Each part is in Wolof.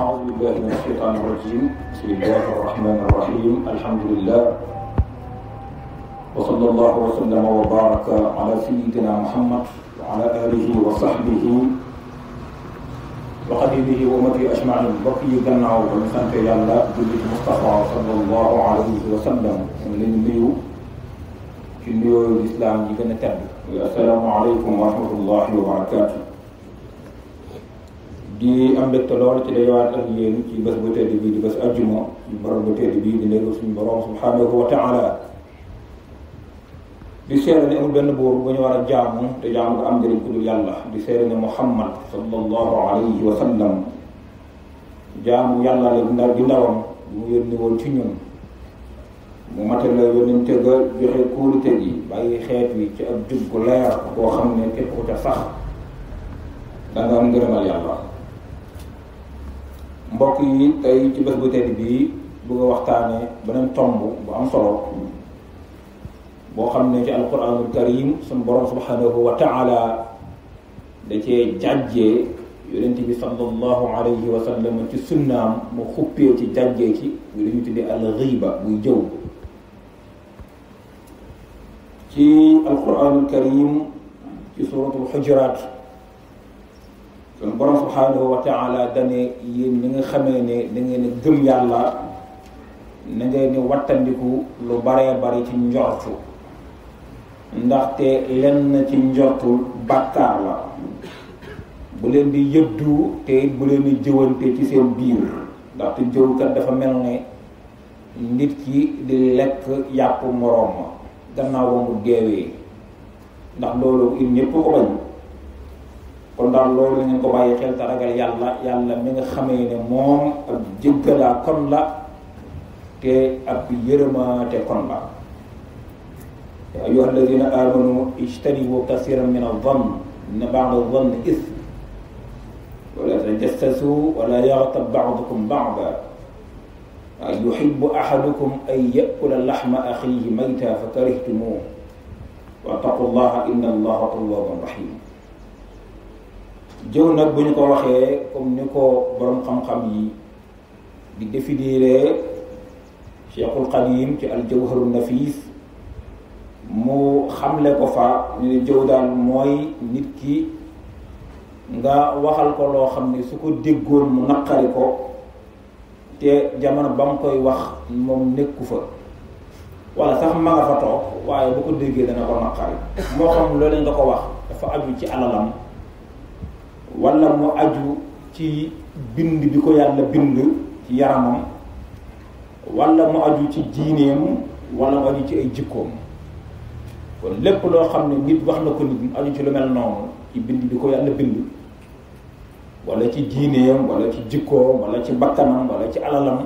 أعوذ بالله من الشيطان الرجيم بسم الله الرحمن الرحيم الحمد لله وصلى الله وسلم وبارك على سيدنا محمد وعلى آله وصحبه وقديمه وأمته أجمعين بقي جنة ومسانك يا الله جلد مصطفى صلى الله عليه وسلم من النبي في النيو الإسلام يجنة تبي السلام عليكم ورحمة الله وبركاته di am mbégte lool ci dajawaat ak yéen ci bés bu tedd bii di bés àjjuma ci borom bu tedd bii di néegu suñu borom subhanahu wa taala di seere ne amul benn buur bu ñu war a jaamu te jaamu ko am njëriñ ku dul yàlla di seere ne Muhammad sallallahu alayhi wa sallam jaamu yàlla la di ndawam bu mu yónni woon ci ñun mu matal la yónnente ga joxe kóolute gi bàyyi xeet wi ci ak jub gu leer boo xam ne képp ku ca sax da nga am ngërëmal yàlla. mbokk yi tey ci bés bu tedd bii bëgg a waxtaane beneen tomb bu am solo boo xam ne ci alquranul karim suñu borom subhanahu wa taala da cee jàjjee yonent bi sallallahu alayhi wa sallam ci sunnaam mu xuppee ci jàjjee ci bu dañu tuddee al ghiba buy jëw ci alquranul karim ci suratul hujurat kon borom subhanahu wa taala dane yéen ñi nga xamee ne da ngeen gëm yàlla na ngeen ni wattandiku lu baree bari ci njortu ndaxte lenn ci njortu bàkkaar la bu leen di yëddu te it bu leen di jëwante ci seen biir ndaxte jëwkat dafa mel ne nit ki di lekk yàpp moroom ma gannaaw ba mu deewee ndax loolu it ñépp ko bañ kon daal loolu ngeen ko bàyyi xel te ragal yàlla yàlla mi nga xamee ne moom ab jéggalaa kon la te ab yërëmaate kon la ya ayyuha alladina amanu ijtanibu kasiran min adh-dhann inna ba'da adh-dhanni ithm wala tajassasu wala yaghtab ba'dukum ba'dan yuhibbu ahadukum an ya'kula lahma akhihi maytan fakarihtumuh wattaqullaha inna allaha tawwabun rahim. jëw nag bu ñu ko waxee comme ni ko borom xam-xam yi di définir Cheikhul Xadim ci al-Jawharun Nafis mu xamle ko fa ñu ne jëw daal mooy nit ki nga waxal ko loo xam ne su ko déggoon mu naqari ko te jamono ba mu koy wax moom nekku fa wala sax ma nga fa toog waaye bu ko déggee dana ko naqari moo xam loolu nga ko wax dafa aju ci alalam wala mu aju ci bind bi ko yàlla bind ci yaramam wala mu aju ci diineem wala mu aju ci ay jikkoom kon lépp loo xam ne nit wax na ko nit mu aju ci lu mel noonu ci bind bi ko yàlla bind wala ci diineem wala ci jikkoom wala ci bakkanam wala ci alalam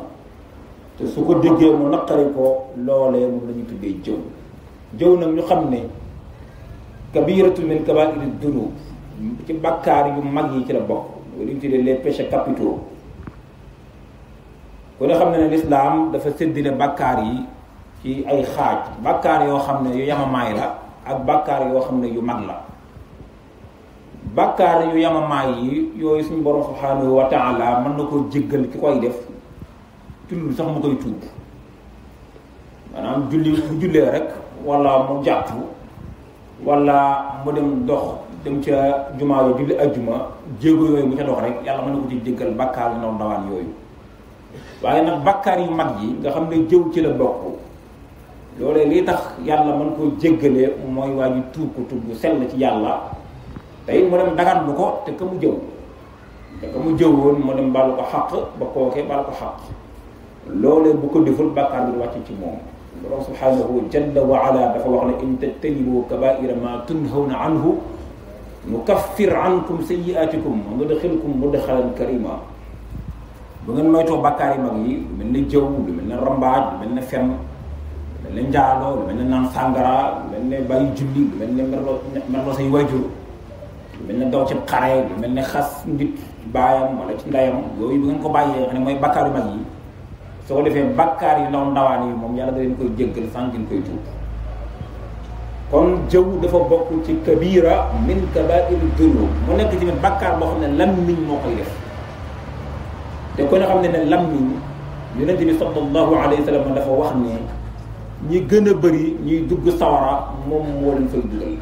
te su ko déggee mu naqari ko loolee moom la ñu tuddee jëw jëw nag ñu xam ne kabiratu min kabaa'iri dunub ci bakkaar yu mag yi ci la bokk li ñu tuddee les péchés capitaux ku ne xam ne lislaam dafa séddale bakkaar yi ci ay xaaj bakkaar yoo xam ne yu yamamaay la ak bakkaar yoo xam ne yu mag la bakkaar yu yamamaay yi yooyu suñu borom subhanahu wa taala mën na koo jéggal ki koy def tullul sax mu koy tuub maanaam julli bu jullee rek wala mu jàpp wala mu dem dox dem ca jumaa yi julli ajjuma jéego yooyu bu ca dox rek yàlla mën na ko ci jéggal bakkaar yu ndaw ndawaan yooyu waaye nag bakkaar yu mag yi nga xam ne jëw ci la bokk loolee lii tax yàlla mën koo jéggalee mooy waa ji tuub ko tuub bu sell ci yàlla tey mu dem dagan lu ko te ka mu jëw te ka mu jëwoon mu dem balu ko xaq ba kookee balu ko xaq loolee bu ko deful bakkaar bi du wàcc ci moom borom subhanahu jalla wa ala dafa wax ne in tajtanibu kabaa'ira ma tunhawna anhu nukaffir ankum sayyi'atikum wa nudkhilkum mudkhalan karima bu ngeen moytoo bakkaar yi mag yi lu mel ne jëw lu mel ne rambaaj lu mel ne fen lu mel ne njaaloo lu mel ne naan sàngara lu mel ne bàyyi julli lu mel ne merloo say waajur lu mel ne daw ci xare lu mel ne xas nit baayam wala ci ndeyam yooyu bu ngeen ko bàyyee xam ne mooy bakkaar yu mag yi soo ko defee bakkaar yu ndaw ndawaan yi moom yàlla da leen koy jéggal sans ngeen koy tuub kon jëw dafa bokk ci kabira min kabaa'iri dunub mu nekk tamit bakkaar boo xam ne lammiñ moo koy def te ko ne xam ne lammiñ yonente bi sallallahu alayhi wa sallam dafa wax ne ñi gën a bëri ñuy dugg sawara moom moo leen fay dugal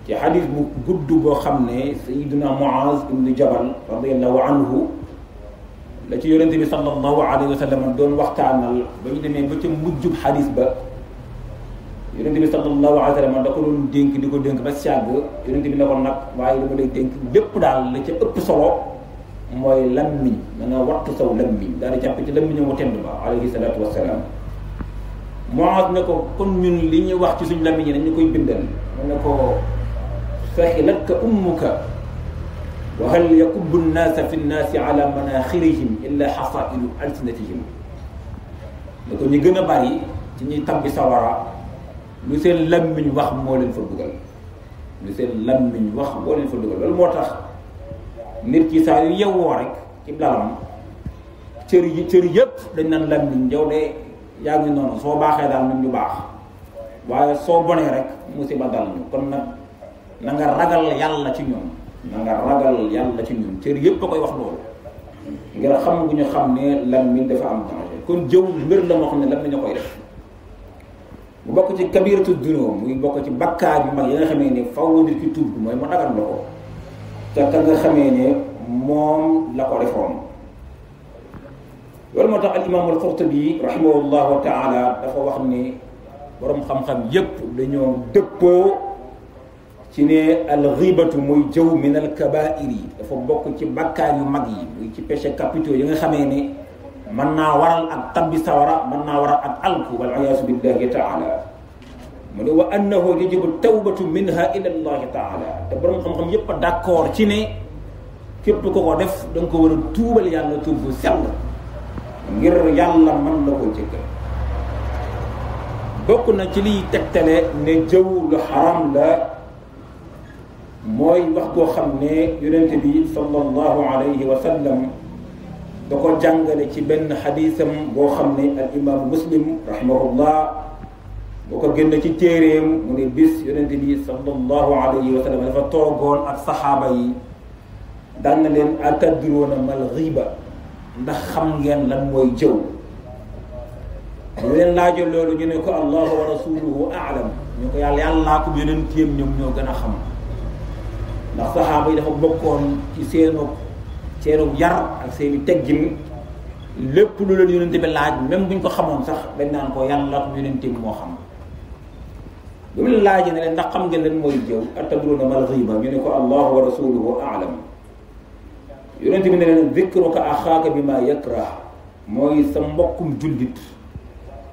ci xadis bu gudd boo xam ne sayiduna Muaz ibnu Jabal radiallahu anhu la ci yonente bi sallallahu alayhi wa sallam doon waxtaanal ba ñu demee ba ca mujjub xadis ba yonente bi sallallahu alayhi wa sallam da ko doon dénk di ko dénk ba sàgg yonente bi ne ko nag waaye dama lay dénk lépp daal la ca ëpp solo mooy lammiñ da nga wattu saw lammiñ daal di jàpp ci lammiñam mu tedd ba alayhi salaatu wassalaam Muaz ne ko kon ñun li ñuy wax ci suñu lammiñ yi dañu koy bindal mu ne ko faxilatka ummuka wa hal yakubbu nnaasa fi nnaasi ala manaxirihim illa xasailu alsinatihim ne ko ñu gën a bari ci ñuy tabbi sawara lu seen lammiñ wax moo leen fa dugal lu seen lammiñ wax moo leen fa dugal loolu moo tax nit ki saa yu yewwoo rek ci lalam cër yëpp dañ naan lammiñ yow de yaa ngi noonu soo baaxee daal nit ñu baax waaye soo bonee rek musiba dal ñu kon nag na nga ragal yàlla ci ñoom na nga ragal yàlla ci ñoom cër yëpp a koy wax loolu ngir xam gu ñu xam ne lammiñ dafa am danger kon jëw mbir la moo xam ne lammiñ a koy def mu bokk ci kabiratu dunóo muy bokk ci bakkaar yu mag yi nga xamee ne faw nit ki tuub mooy mu dagal la ko te ka nga xamee ne moom la ko defoon loolu moo tax al imam al Qurtubi rahimahullahu taala dafa wax ni borom xam-xam yépp dañoo dëppoo ci ne al ghibatu muy jëw min al kabair yi dafa bokk ci bakkaar yu mag yi muy ci péché capitaux yi nga xamee ne mën naa waral ak tabbi sawara mën naa waral ak alku wal iyaasu billahi taala mu ne wa annahu yajibu tawbatu minha ila allahi taala te borom xam-xam yépp a d'accord ci ne képp ko ko def da nga ko war a tuubal yàlla tuub bu sell ngir yàlla mën na ko jéggal bokk na ci liy tegtale ne jëw lu xaram la mooy wax koo xam ne yonente bi sallallahu alayhi wa sallam da ko jàngale ci benn xadisam boo xam ne al imaamu muslim rahimahullah boo ko génn ci téeréem mu ne bis yonente bi sallallahu alayhi wa sallam dafa toogoon ak saxaaba yi daan na leen atadruuna mal ghiba ndax xam ngeen lan mooy jëw ñu leen laajo loolu ñu ne ko allahu wa rasuluhu aalam ñu ko yàllaa ko yonenteem ñoom ñoo gën a xam ndax saxaaba yi dafa bokkoon ci seenu yar ak seeni teggin lépp lu leen yonente bi laaj même buñ ko xamoon sax dañ naan ko yàlla ko yonenteem moo xam bu mu leen laajee ne leen ndax xam ngeen lan mooy jëw atadruuna mal ghiba ñu ne ko allahu wa rasuluhu aalam yonente bi ne leen zikruka axaaka bi ma yakrah mooy sa mbokkum jullit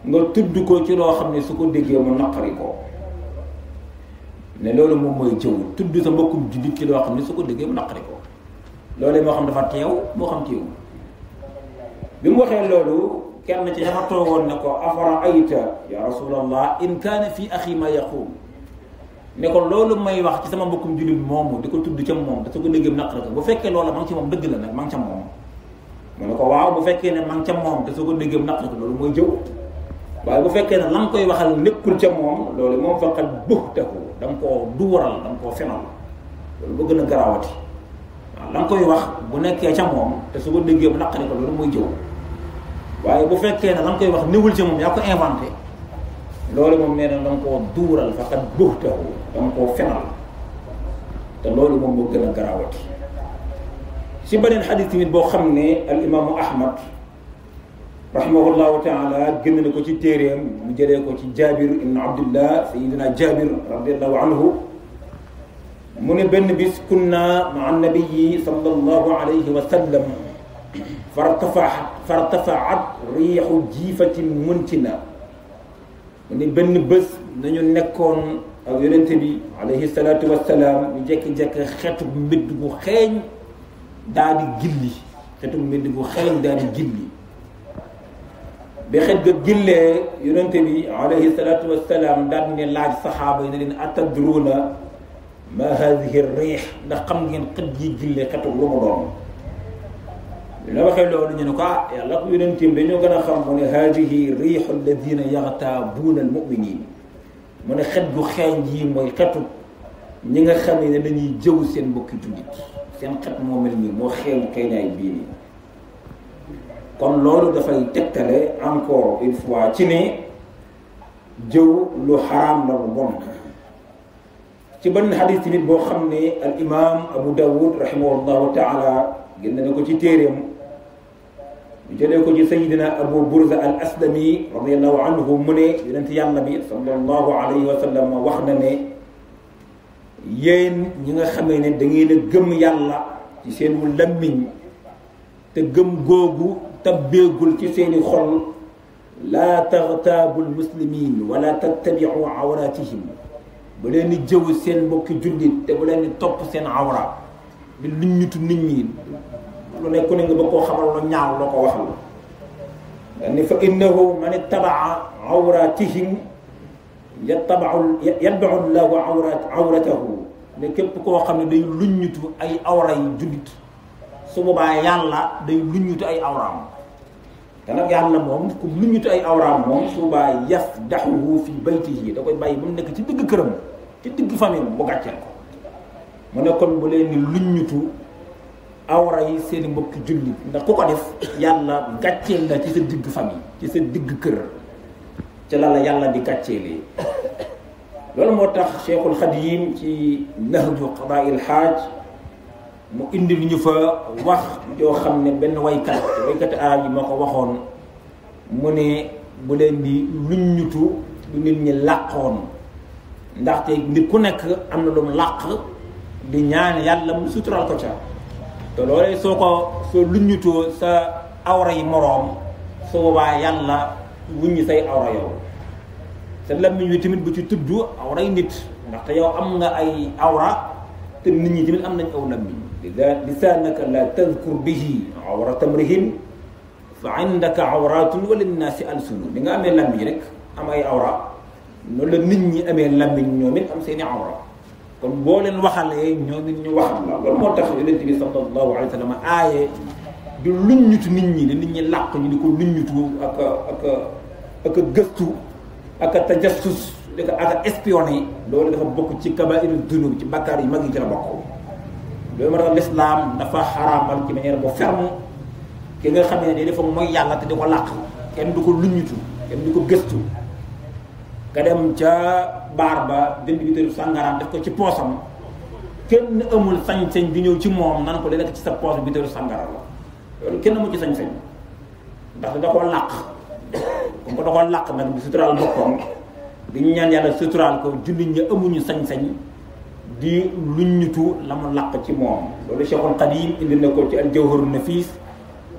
nga tudd ko ci loo xam ne su ko déggee mu naqari ko ne loolu moom mooy jëw tudd sa mbokkum jullit ci loo xam ne su ko déggee mu naqari ko loolu moo xam dafa teew moo xam teew bi mu waxee loolu kenn ci dafa toogoon ne ko afara ayta ya rasulallah in kaana fi axi ma yaqul ne ko loolu may wax ci sama mbokkum jullit moomu di ko tudd ca moom da su ko déggee mu naqari ko bu fekkee loolu ma ngi ci moom dëgg la nag ma ngi ca moom mu ne ko waaw bu fekkee ne ma ngi ca moom te su ko déggee mu naqari ko loolu mooy jëw waaye bu fekkee ne la nga koy waxal nekkul ca moom loolu moom faqat buhtahu da nga koo duural da nga koo fenal loolu ba gën a garaawati waaw la nga koy wax bu nekkee ca moom te su ko déggee mu naqari ko loolu mooy jëw waaye bu fekkee ne la nga koy wax newul ca moom yaa ko inventé loolu moom nee na da nga koo duural faqat buhtahu da nga koo fenal te loolu moom moo gën a garaawati si beneen xadis tamit boo xam ne al imaamu Ahmad rahimahullahu taala génn na ko ci téeréem mu jëlee ko ci Jaabir ibn Abdullah sayidina Jaabir radiallahu anhu mu ne benn bis kunna maa nabiyi sallallahu alayhi wa sallam fartafaat riixu jiifatin muntina mu ne benn bés nañu nekkoon ak yonente bi alayhi salaatu wassalaam ñu jekki-jekki xeetu mbedd gu xeeñ daal di gilli xeetu mbedd gu xeeñ daal di gilli bi xet ga gillee yonente bi alayhi salaatu wassalaam daal ne laaj saxaaba yi ne leen atadruuna ma hadihi riix ndax xam ngeen xet gi gillee xetu lu mu doon la waxee loolu ñu ne ko yàlla ko yonenteem dañoo gën a xam mu ne hadihi riixu alladina yaxtaabuuna almuminin mu ne xet gu xeeñ yi mooy xetu ñi nga xam ne dañuy jëw seen mbokki jullit seen xet moo mel nii moo xeeñ xeeñaay bii nii kon loolu dafay tegtale encore une fois ci ne jëw lu xaraam la lu bon. ci benn xadis tamit boo xam ne al imam Abu Dawud rahimahullahu taala génn na ko ci téeréem ñu jëlee ko ci sayidina Abu Burza al Aslami radiallahu anhu mu ne yonent yàlla bi sallallahu alayhi wa sallam wax na ne yéen ñi nga xamee ne da ngeen a gëm yàlla ci seenu lammiñ te gëm googu tabbeegul ci seeni xol laa taxtaabu lmuslimin wala tattabiu awratihim bu leen di jëw seen mbokki jullit te bu leen di topp seen awra di luññutu nit ñi lu nekk ne nga ba koo xamal lu ñaaw loo ko waxal dani fa innahu man ittabaa awratihim yatbau llahu awratahu ne képp koo xam ne day luññutu ay awra yi jullit su boobaa yàlla day luññutu ay awraam te nag yàlla moom ku luññutu ay awraam moom su boobaa yafdaxuhu fi baytihi da koy bàyyi ba mu nekk ci digg këram ci digg famille bu gàcceel ko mu ne kon bu leen ni luññutu awra yi seeni mbokki jullit ndax ku ko def yàlla gàcceel la ci sa digg famille ci sa digg kër ci la la yàlla di gàcceelee loolu moo tax Cheikhul Xadim ci Nahju Qadaa'il Haaj mu indi lu ñu fa wax yoo xam ne benn waykat arab yi moo ko waxoon mu ne bu leen di luññutu lu nit ñi làqoon ndaxte nit ku nekk am na lu mu làq di ñaan yàlla mu sutural ko ca te loolee soo luññutoo sa awra yi moroom su boobaa yàlla wuññi say awra yow sa lammiñ wi tamit bu ci tudd awra yi nit ndaxte yow am nga ay awra te nit ñi tamit am nañ aw lammiñ lisaanaka la tadkur bihi awrata mrihin fa indaka awratun wa linnaasi alsunu ni nga amee lammiñ rek am ay awra noonu la nit ñi amee lammiñ ñoom it am seeni awra kon boo leen waxalee ñoom it ñu waxal la loolu moo tax yonent bi sallallahu alayhi wa sallam aaye di luññutu nit ñi nit ñi làq ñu di ko luññutu ak gëstu ak tajassus ak espionné loolu dafa bokk ci kabaa'iru dunub ci bakkaar yu mag yi ci la bokk loolu moo tax l'islam dafa xaraamal ci manière bu ferme ki nga xam ne day dafa mooy yàlla te di ko làq kenn du ko luññutu kenn du ko gëstu nga dem ca baar ba jënd bitéelu sàngaraam def ko ci poosam kenn amul sañ-sañ di ñëw ci moom nan ko li nekk ci sa poos bitéelu sàngara la loolu kenn amul ci sañ-sañ ndax da koo làq comme ko da koo làq nag di suturaal boppam di ñaan yàlla suturaal ko jullit ñi amuñu sañ-sañ di luññutu la mu làq ci moom loolu Cheikhul Xadim indi na ko ci al Jawharun Nafis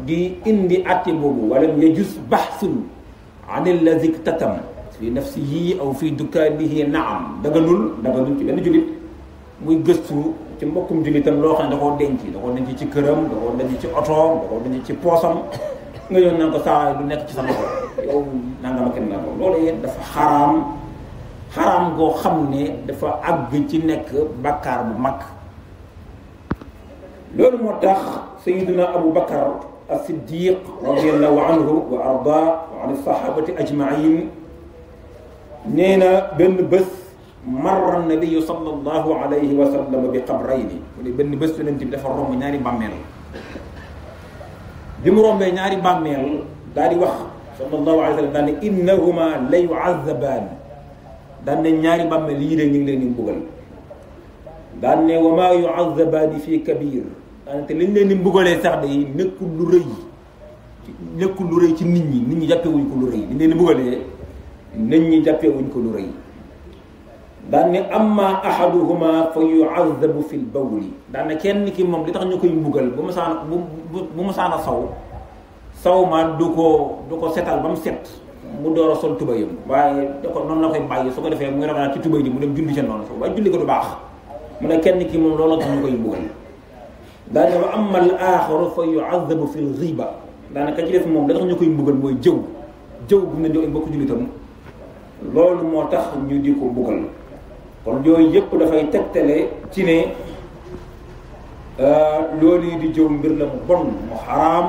di indi atte boobu wala yajuz bahsun an allazi iktatam fi nafsihi aw fi dukkaanihi naam daganul ci benn jullit muy gëstu ci mbokkum jullitam loo xam ne da koo denc ci këram da koo denc ci otoom da koo denc ci poosam nga yoon naan ko saa lu nekk ci sa loxo yow nanga ma kenn naa ko loolu yéen dafa xaraam goo xam ne dafa àgg ci nekk bakkaar bu mag loolu moo tax sayyiduna Abu Bakar as-Siddiq radiyallahu anhu wa arda wa an as-sahabati ajma'in nee na benn bés marra nabiyu sallallahu alayhi wa sallam bi qabrayni mu ne benn bés yonent bi dafa romb ñaari bàmmeel bi mu rombee ñaari bàmmeel daal di wax sallallahu alayhi wa sallam daal ne innahuma la yu'azzabaan daan ne ñaari bàmmeel yii de ñu ngi leen di mbugal daan ne wa maa yu'azzabaani fii kabir daan te liñ leen di mbugalee sax day nekkul lu rëy ci nit ñi jàppewuñ ko lu rëy liñ leen di mbugalee nit ñi jàppewuñ ko lu rëy daan ne amma ahaduhuma fa yu'azzabu fil bawli daan ne kenn ki moom li tax ñu koy mbugal bu musaana saw ma du ko setal ba mu set mu door a sol tubayam waaye da ko noonu la koy bàyyi su ko defee muy rafetlu ci tubay ji mu dem julli ca noonu sax waaye julli ko du baax mu ne kenn ki moom loolu tax ñu koy mbugal daan ne wa amma al axaru fa yu'azzabu fil ghiba daanaka ci def moom da tax ñu koy mbugal mooy jëw bu ne jox mbokk jullitam loolu moo tax ñu di ko mbugal kon yooyu yëpp dafay tegtale ci ne loolu yi di jëw mbir la mu bon mu xaraam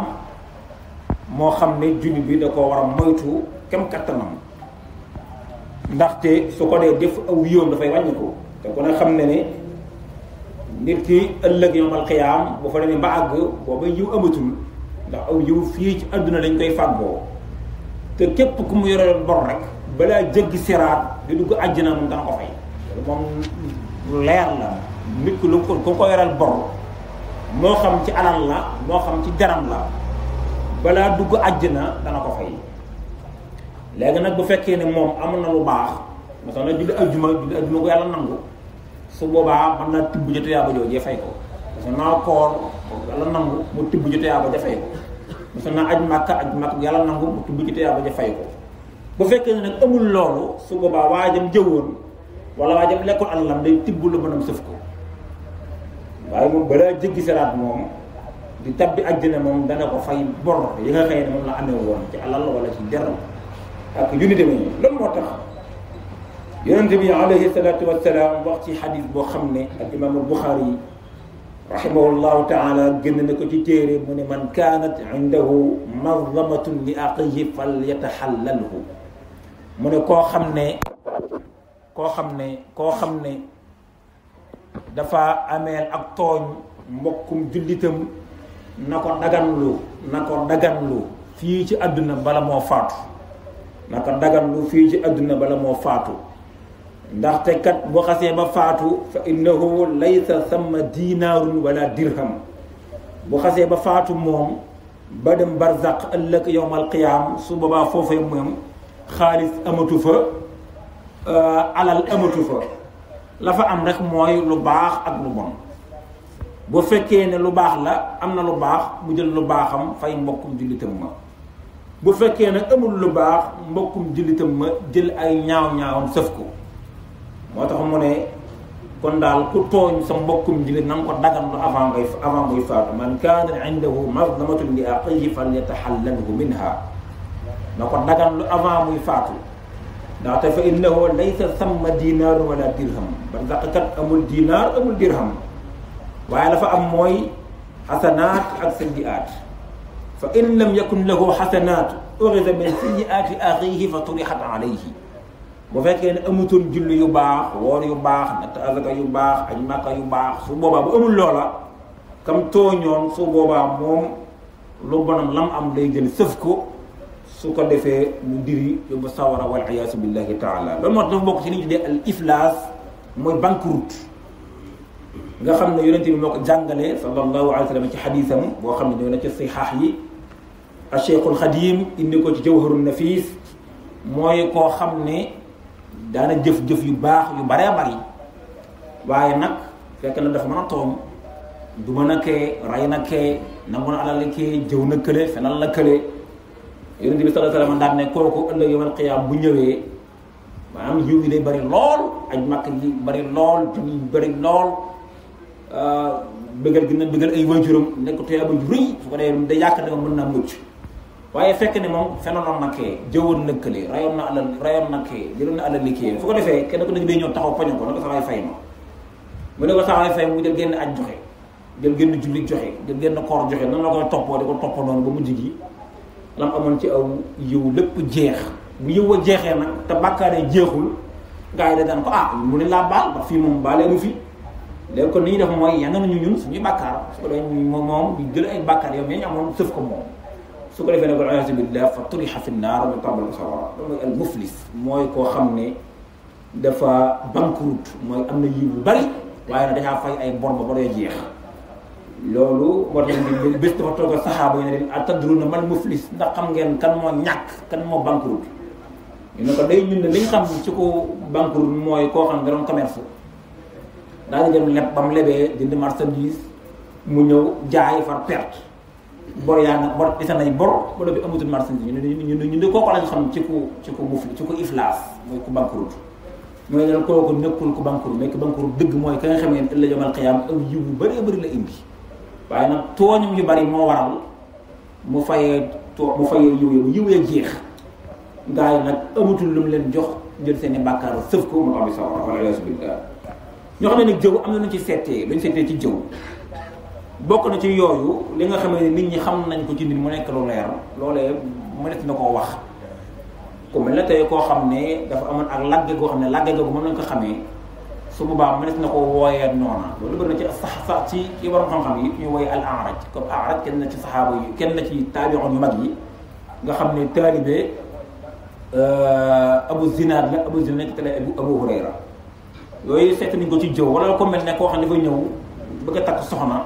moo xam ne jullit bi da ko war a moytu kem kattanam ndaxte su ko dee def aw yoom dafay wàññi ko te ku ne xam ne ne nit ki ëllëg yawmal qiyaam boo fa demee ba àgg booba yiw amatul ndax aw yiw fii ci àdduna lañ koy fàggoo te képp ku mu yore bor rek balaa jéggi siraat di dugg àjjana moom dana ko fay moom leer la nit ku lu ko yoreel bor moo xam ci alal la moo xam ci jaram la balaa dugg àjjana dana ko fay. léegi nag bu fekkee ne moom amoon na lu baax parce que julli ajjuma ko yàlla nangu su boobaa mën naa tibb jotee yaa ba joojee fay ko parce que naa koor yàlla nangu mu tibb jotee yaa ba ja fay ko parce que naa aj màkka yàlla nangu mu tibb jotee yaa ba ja fay ko. bu fekkee ne nag amul loolu su boobaa waajam jëwoon wala waajam lekkul alalam day tibb lu mënam sëf ko waaye moom balaa jéggi siraat moom di tabbi àjjana moom dana ko fay bor yi nga xëy ne moom la amee woon ci alal wala ci deram ak yu ni demee loolu moo tax yonente bi alayhi salaatu wassalaam wax ci xadis boo xam ne ak imam al-Buxaari rahimahullahu taala génn na ko ci téere mu ne man kaanat indahu mazlamatun li aqihi fal yataxallalhu mu ne koo xam ne dafa ameel ak tooñ mbokkum jullitam na ko daganlu fii ci àdduna bala moo faatu naka daganlu fii ci àdduna bala moo faatu ndaxte kat bu xasee ba faatu fa innahu laysa samma dinaarun wala dirham bu xasee ba faatu moom ba dem barzaq ëllëg yowmal qiyaam su boobaa foofee moom xaalis amatu fa alal amatu fa la fa am rek mooy lu baax ak lu bon bu fekkee ne lu baax la am na lu baax mu jël lu baaxam fay mbokkum jullitam ma bu fekkee nag amul lu baax mbokkum jullitam ma jël ay ñaaw-ñaawam sëf ko moo tax mu ne kon daal ku tooñ sa mbokkum jullit na nga ko daganlu avant ngay faatu man kaana indahu mazlamatun li aqihi falyatahallalhu minha na ko daganlu avant muy faatu ndaxte fa innahu laysa samma dinaarun wala dirham barzaq kat amul dinaar amul dirham waaye la fa am mooy xasanaat ak sayyiaat fa in lam yakun lahu xasanaat uxiza min sayyiaati axiihi fa turixat alayhi bu fekkee ne amutoon julli yu baax woor yu baax natt azaka yu baax aj màkka yu baax su boobaa bu amul loola kam tooñoon su boobaa moom lu bonam lam am day jël sëf ko su ko defee mu diri yóbbu sawara wal iyaasu billahi taala loolu moo tax dafa bokk ci li ñu tuddee al iflaas mooy banqueroute nga xam ne yonente bi moo ko jàngalee sallallahu alayhi wa sallam ci xadiisam boo xam ne ñëw na ci sixaax yi a cheikhul xadim indi ko ci jawharun nafis mooy koo xam ne daana jëf-jëf yu baax yu baree bari waaye nag fekk na dafa mën a tooñ du mën a kee rey na kee nangu na alal kee jëw na kële fenal la kële yonente bi sallallahu alayhi wa sallam daan ne kooku ëllëg yawmal qiyaam bu ñëwee maanaam yiw yi day bari lool aj màkk yi bari lool julli yi bari lool bëggal gi na bëggal ay waajuram nekk tuyaaba ju rëy su ko dee day yaakaar ne moom mën naa mucc waaye fekk ne moom fenaloon na kee jëwoon na kële rayoon na kee jëloon na alal li kee su ko defee kenn ku nekk day ñëw taxaw poño ko na ko sawaay fay ma mu ne ko sawaay fay mu jël génn aj joxe jël génn julli joxe jël génn koor joxe noonu la koy toppoo di ko toppoo noonu ba mujj gi lam amoon ci aw yiw lépp jeex bu yiw a jeexee nag te bàkkaaree jeexul gars yi da daan ko mu ne laa baal ba fii moom baale mu fi léegi kon ni ñuy def mooy yenn nañu ñun suñuy bàkkaar su ko defee moom ñu jël ay bàkkaar yow ñu amoon sëf ko moom su ko defee nag wal iyaazu billah fa turiha fi naar mu tàmbal ko sawara loolu mooy al muflis mooy koo xam ne dafa banqueroute mooy am na yiw bu bari waaye nag dañaa fay ay bor ba ba doy jeex loolu moo tax bés dafa toog ak saxaaba yi ne leen atadruna mal muflis ndax xam ngeen kan moo ñàkk kan moo banqueroute ñu ne ko day ñun ne li ñu xam ci ko banqueroute mooy koo xam ne da doon commerce daa di dem leb ba mu lebee jënd marchandise mu ñëw jaay far perte bor yaa nga bor isa nay bor ba bi amatul marchandise ñu ne kooku lañ xam ci ko muflis ci ko iflaas mooy ku banqueroute mooy ne kooku nekkul ku banqueroute mais ku banqueroute dëgg mooy ka nga xamee ne ëllëg yawmal qiyaam aw yiw bu bëree bëri la indi waaye nag tooñum yu bari moo waral mu fayee yiw ya jeex gaa yi nag amatul lu mu leen jox jël seen i bàkkaar sëf ko mu abi sawara wala iyaazu billah ñoo xam ne nag jëw am na lu ci seetee lu ñu seetee ci jëw bokk na ci yooyu li nga xam ne nit ñi xam nañ ko ci nit mu nekk lu leer loolee mënees na koo wax ku mel ne tey koo xam ne dafa amoon ak lagge goo xam ne lagge googu moom lañ ko xamee su boobaa mënees na ko wooyee noona loolu bëri na ci sax ci borom xam-xam yi ñu wooyee al A'raj comme A'raj kenn na ci saxaaba yi kenn na ci taabi'un yu mag yi nga xam ne taalibe Abu Zinaad la Abu Zinaad nekk tele Abu Hurayra yooyu seet nañ ko ci jëw wala ko mel ne koo xam ne dafay ñëw bëgg a takk soxna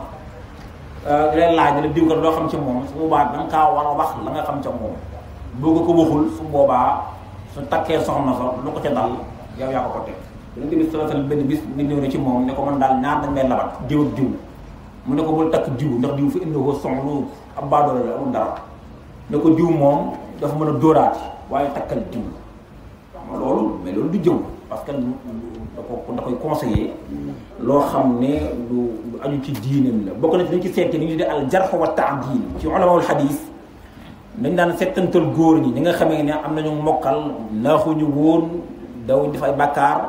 leen laaj la diw kat loo xam ci moom su boobaa da nga kaa war a wax la nga xam ca moom boo ko waxul su boobaa su takkee soxna sa lu ko ca dal yow yaa ko teg Yonent bi sallallahu alayhi wasallam benn bis nit ñëw ne ci moom ne ko man daal ñaar dañ may labat diw ak diw mu ne ko bul takk diw ndax diw fi indi ko soxlu ab baadoole la amul dara ne ko diw moom dafa mën a dóoraat waaye takkal diw loolu mais loolu du jëw parce que da koy conseiller loo xam ne lu aju ci diinam la bokk na ci dañ ci seete ni ñu tuddee al jarh wa ta'dil ci ulamaul hadis dañ daan settantal góor ñi nga xamee ne am nañu mokkal naaxuñu woon daw def ay bàkkaar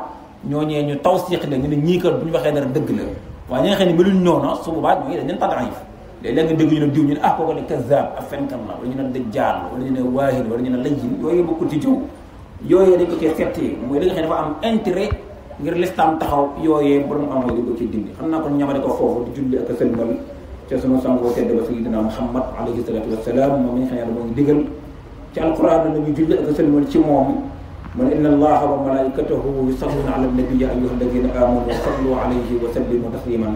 ñooñee ñu tawsiq la ñu ne ñii kat bu ñu waxee dara dëgg la waaye ñi nga xam ne meluñ noona su boobaa ñooñu dañ leen tadaif léeg-léeg nga dégg ñu ne diw ñu ne kooku ne kazzab ak fenkat la wala ñu ne dajjaal wala ñu ne waahid wala ñu ne layyin yooyu bokkul ci jëw yooyee dañ ko cee settee mooy li nga xam ne dafa am intérêt ngir lislam taxaw yooyee borom am mooy di ko ci dindi xam naa kon ñamale ko foofu di julli ak sëlmal ca sunu sangoo tedd ba sayyidina Muhammad alayhi salatu wassalam moom mi nga xam ne yàlla moo ngi digal ci alquran na ñu julli ak sëlmal ci moom man inna allaha wa malaikatahu yusalluna ala nabi ya ayyuha alladina amanu sallu alayhi wa sallimu tasliman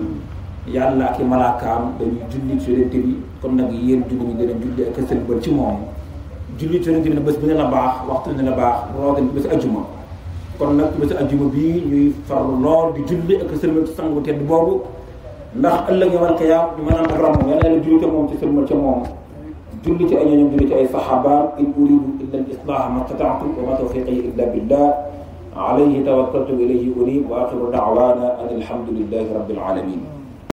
yàlla ak i malaakaam dañuy julli ci yonent bi kon nag yéen julli ñu gën a julli ak sëlmal ci moom julli ci yonent bi nag bés bi ne la baax waxtu ne la baax roogan bés ajjuma kon nag bés ajjuma bii ñuy farlu lool di julli ak sëlmal ci sangu tedd boobu ndax ëllëg yawmal qiyaam ñu mën a am ak ramm yàlla la julli ca moom ci sëlmal ca moom julli ci ay ñooñam julli ci ay saxaabaam in uridu illa al islaaha ma stata'tu wa ma tawfiqi illa billah alayhi tawakkaltu wa ilayhi unib wa axiru da'wana an alhamdulillahi rabbil alamin